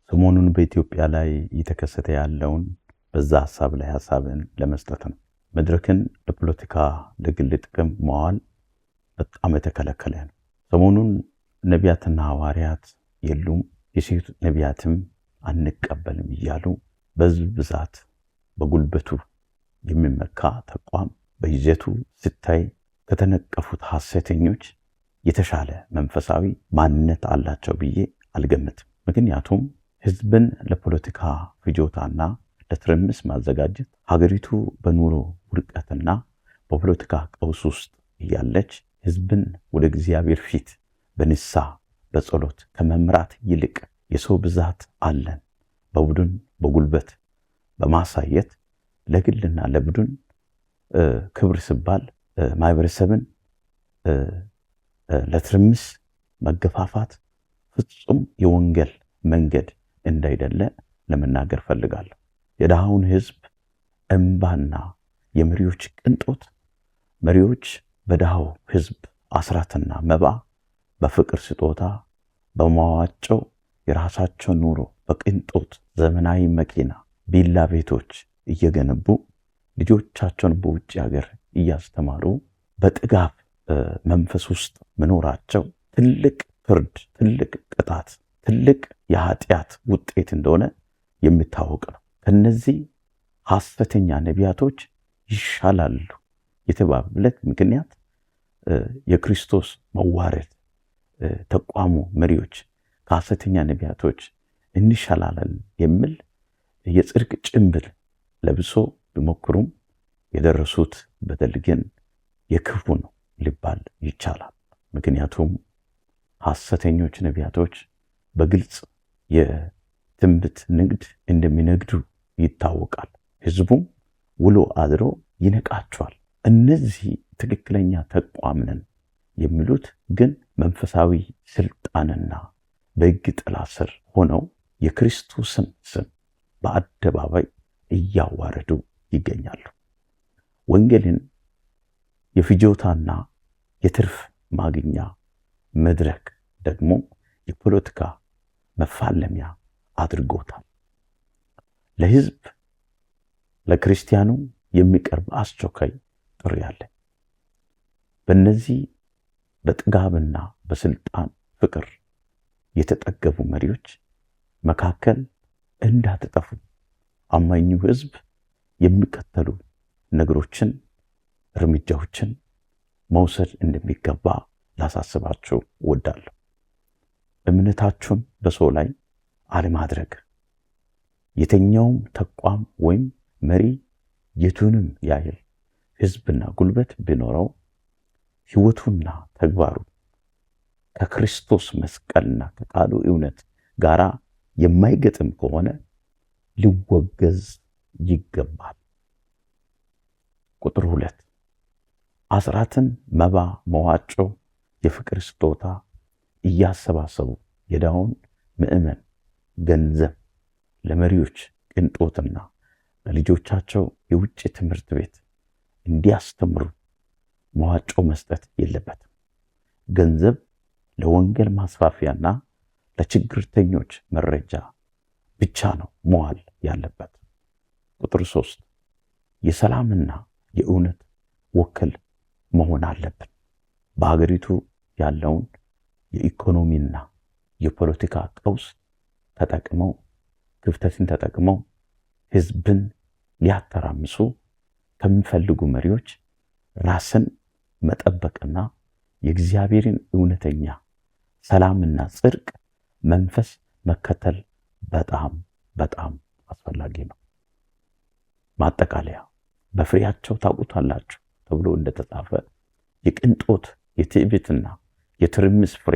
ሰሞኑን በኢትዮጵያ ላይ እየተከሰተ ያለውን በዛ ሀሳብ ላይ ሀሳብን ለመስጠት ነው። መድረክን ለፖለቲካ ለግል ጥቅም መዋል በጣም የተከለከለ ነው። ሰሞኑን ነቢያትና ሐዋርያት የሉም፣ የሴት ነቢያትም አንቀበልም እያሉ በህዝብ ብዛት በጉልበቱ የሚመካ ተቋም በይዘቱ ሲታይ ከተነቀፉት ሐሰተኞች የተሻለ መንፈሳዊ ማንነት አላቸው ብዬ አልገምትም። ምክንያቱም ህዝብን ለፖለቲካ ፍጆታና ለትርምስ ማዘጋጀት ሀገሪቱ በኑሮ ውድቀትና በፖለቲካ ቀውስ ውስጥ እያለች ህዝብን ወደ እግዚአብሔር ፊት በንስሐ በጸሎት ከመምራት ይልቅ የሰው ብዛት አለን በቡድን በጉልበት በማሳየት ለግልና ለቡድን ክብር ሲባል ማህበረሰብን ለትርምስ መገፋፋት ፍጹም የወንጌል መንገድ እንዳይደለ ለመናገር ፈልጋለሁ። የድሃውን ህዝብ እንባና የመሪዎች ቅንጦት፣ መሪዎች በድሃው ህዝብ አስራትና መባ፣ በፍቅር ስጦታ፣ በመዋጮ የራሳቸው ኑሮ በቅንጦት ዘመናዊ መኪና፣ ቪላ ቤቶች እየገነቡ፣ ልጆቻቸውን በውጭ ሀገር እያስተማሩ በጥጋብ መንፈስ ውስጥ መኖራቸው ትልቅ ፍርድ፣ ትልቅ ቅጣት፣ ትልቅ የኃጢአት ውጤት እንደሆነ የሚታወቅ ነው። ከነዚህ ሐሰተኛ ነቢያቶች ይሻላሉ የተባለበት ምክንያት የክርስቶስ መዋረድ ተቋሙ መሪዎች ከሐሰተኛ ነቢያቶች እንሻላለን የሚል የጽድቅ ጭንብል ለብሶ ቢሞክሩም የደረሱት በደል ግን የክፉ ነው ሊባል ይቻላል። ምክንያቱም ሐሰተኞች ነቢያቶች በግልጽ የትንቢት ንግድ እንደሚነግዱ ይታወቃል። ህዝቡም ውሎ አድሮ ይነቃቸዋል። እነዚህ ትክክለኛ ተቋም ነን የሚሉት ግን መንፈሳዊ ስልጣንና በሕግ ጥላ ስር ሆነው የክርስቶስን ስም በአደባባይ እያዋረዱ ይገኛሉ። ወንጌልን የፍጆታና የትርፍ ማግኛ መድረክ ደግሞ የፖለቲካ መፋለሚያ አድርጎታል። ለህዝብ ለክርስቲያኑ የሚቀርብ አስቸኳይ ጥሪ አለ። በእነዚህ በጥጋብና በስልጣን ፍቅር የተጠገቡ መሪዎች መካከል እንዳትጠፉ አማኙ ህዝብ የሚከተሉ ነገሮችን፣ እርምጃዎችን መውሰድ እንደሚገባ ላሳስባችሁ እወዳለሁ። እምነታችሁን በሰው ላይ አለማድረግ፣ የትኛውም ተቋም ወይም መሪ የቱንም ያህል ህዝብና ጉልበት ቢኖረው ህይወቱና ተግባሩ ከክርስቶስ መስቀልና ከቃሉ እውነት ጋራ የማይገጥም ከሆነ ሊወገዝ ይገባል። ቁጥር 2፣ አስራትን፣ መባ፣ መዋጮ፣ የፍቅር ስጦታ እያሰባሰቡ የድሃውን ምዕመን ገንዘብ ለመሪዎች ቅንጦትና ለልጆቻቸው የውጭ ትምህርት ቤት እንዲያስተምሩ መዋጮ መስጠት የለበትም። ገንዘብ ለወንጌል ማስፋፊያና ለችግርተኞች መረጃ ብቻ ነው መዋል ያለበት። ቁጥር 3፣ የሰላምና የእውነት ወኪል መሆን አለብን። በሀገሪቱ ያለውን የኢኮኖሚና የፖለቲካ ቀውስ ተጠቅመው፣ ክፍተትን ተጠቅመው ህዝብን ሊያተራምሱ ከሚፈልጉ መሪዎች ራስን መጠበቅና የእግዚአብሔርን እውነተኛ ሰላምና ጽድቅ መንፈስ መከተል በጣም በጣም አስፈላጊ ነው። ማጠቃለያ፣ በፍሬያቸው ታውቁታላችሁ ተብሎ እንደተጻፈ የቅንጦት፣ የትዕቢትና የትርምስ ፍሬ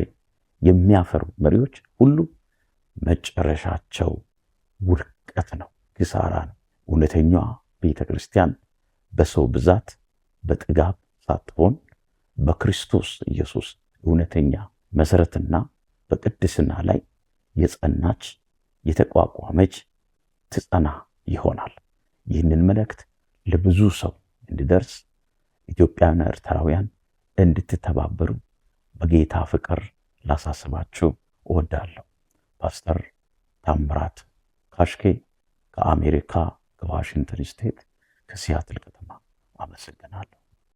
የሚያፈሩ መሪዎች ሁሉ መጨረሻቸው ውድቀት ነው፣ ኪሳራ ነው። እውነተኛዋ ቤተ ክርስቲያን በሰው ብዛት በጥጋብ ሳትሆን በክርስቶስ ኢየሱስ እውነተኛ መሰረትና በቅድስና ላይ የጸናች የተቋቋመች ትጸና ይሆናል። ይህንን መልእክት ለብዙ ሰው እንዲደርስ ኢትዮጵያውያን ኤርትራውያን እንድትተባበሩ በጌታ ፍቅር ላሳስባችሁ እወዳለሁ። ፓስተር ታምራት ካሽኬ ከአሜሪካ ከዋሽንግተን state ከሲያትል ከተማ አመሰግናለሁ።